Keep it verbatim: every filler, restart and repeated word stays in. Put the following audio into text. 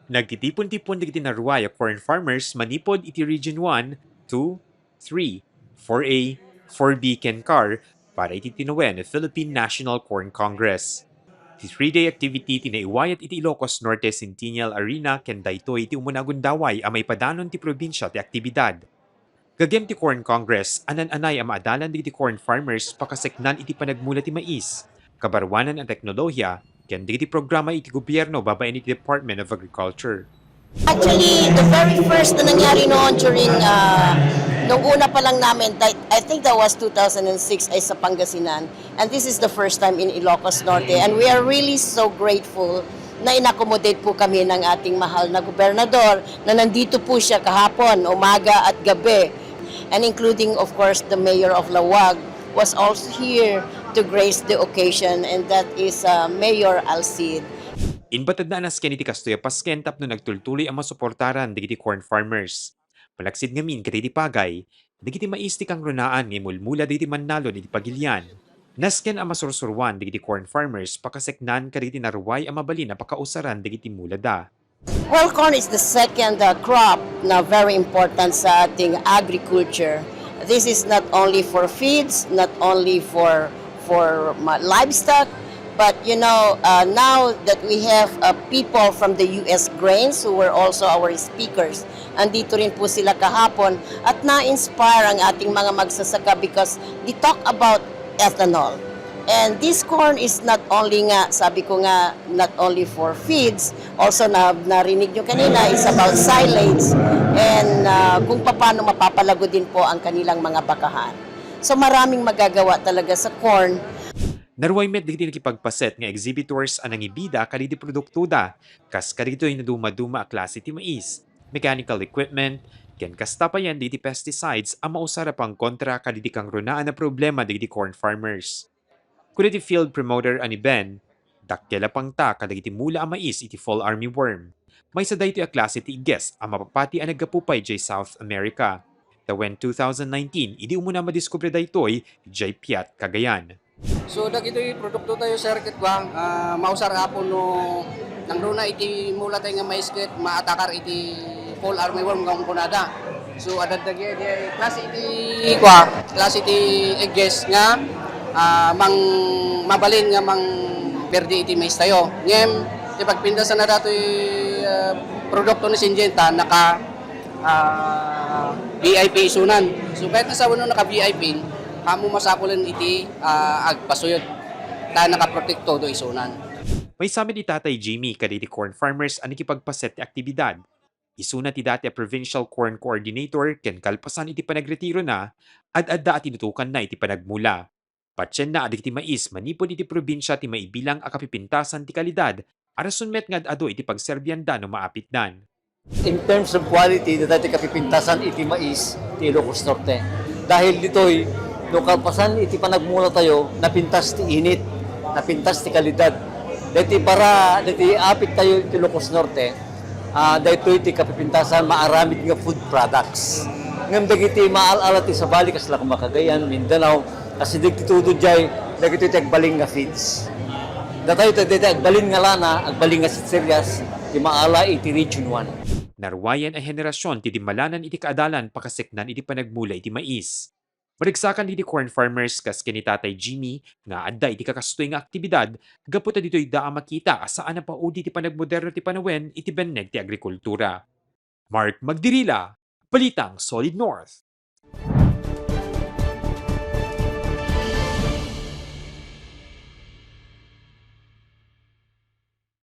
Nagtitipon-tipon dagiti naruay a corn farmers manipud iti Region one, two, three, four A, four B ken CAR para iti tinawen a Philippine National Corn Congress. Ti three-day activity ti naiwayat iti Ilocos Norte Centennial Arena ken daytoy ti umuna a gundaway a maipadanon ti probinsia ti aktibidad. Gagem ti Corn Congress, anan-anay a maadalan dagiti corn farmers pakaseknan iti panagmula ti mais, kabaruanan a teknolohiya, ken dagiti programa iti gobierno babaen iti Department of Agriculture. Actually, the very first na nangyari noon during, ah, nung una pa lang namin, that, I think that was two thousand six ay sa Pangasinan. And this is the first time in Ilocos Norte. And we are really so grateful na inaccommodate po kami ng ating mahal na gobernador na nandito po siya kahapon, umaga at gabi. And including, of course, the mayor of Laoag was also here to grace the occasion, and that is uh, Mayor Alcid. Inbatedna a nasken iti kastoy a pasken tapno nagtultuloy a masuportaran dagiti corn farmers. Malaksid ngamin kadagiti pagay, dagiti mais ti kangrunaan nga imulmula dagiti mannalon iti pagilian. Nasken a masursuruan dagiti corn farmers pakaseknan kadagiti naruay a mabalin a pakausaran dagiti mulada. Well, corn is the second uh, crop na very important sa ating agriculture. This is not only for feeds, not only for for ma- livestock, but you know, uh, now that we have uh, people from the U S Grains who were also our speakers, andito rin po sila kahapon at na-inspire ang ating mga magsasaka because they talk about ethanol. And this corn is not only nga, sabi ko nga, not only for feeds, also na narinig nyo kanina, it's about silage and uh, kung paano mapapalago din po ang kanilang mga bakahan. So maraming magagawa talaga sa corn. Naruay met dagiti nakipagpaset nga exhibitors a nangibida kadagiti produktoda, kas kadagitoy nadumaduma a klase ti mais, mechanical equipment, ken kasta payen dagiti pesticides a mausar a pangkontra kadagiti kangrunaan a problema dagiti corn farmers. Kuna ti field promoter a ni Ben, dakkel a pangta kadagiti mula a mais iti fall army worm. Maysa daytoy a klase ti igges a mapapati a naggapu pay idiay South America. Tawen two thousand nineteen, idi umuna madiskubre daytoy idiay Piat, Cagayan. So dagitoy produkto tayo, sir, ket kua, ah, mausar apon no nangruna iti mula tayo nga mais ket maatakar iti fall army worm nga kunkunada. So adda dagiti klase iti kua, klase iti eggs nga ah, mang mabalin nga mang perdi iti mais tayo. Ngem ti pagpintasan na datoy ah, produkto ni Syngenta naka ah, V I P isunan. So kahit na sa wano naka V I P, amo masapulen iti ah, agpasuyod ta nakaprotekto do isunan. Maysa met ni Tatay Jimmy kadagiti corn farmers a nakipagpaset ti aktibidad. Isuna ti dati a provincial corn coordinator ken kalpasan iti panagretirona, ad-adda a tinutokanna iti panagmula. Patienna a dagiti mais manipud iti probinsia ti maibilang a kapipintasan ti kalidad a rason met nga ad-adu iti pagserbianda no maapitdan. In terms of quality, dayta ti kapipintasan iti mais ti Ilocos Norte. Dahil ditoy, no kalpasan iti panagmula tayo, napintas ti init, napintas ti kalidad. Daytoy para, daytoy apit tayo iti Ilocos Norte, ah, daytoy ti kapipintasan maaramid nga food products. Ngem dagiti maal-ala ti sabali, kasla koma Cagayan, Mindanao, kasi dagiti tudo jay, dagitoy ti agbalin nga feeds. Datayo ti, ti agbalin nga lana, agbalin nga sitserias, ti maala iti Region one. Naruayan a henerasyon ti dimmalanan iti kaadalan pakaseknan iti panagmula iti mais. Maragsakan dagiti corn farmers kas ken ni Tatay Jimmy nga adda iti kakastoy nga aktibidad gapu ta ditoyda a makita a saan a paudi ti panagmoderno ti panawen iti benneg ti agrikultura. Mark Magdirila, Balitang Solid North.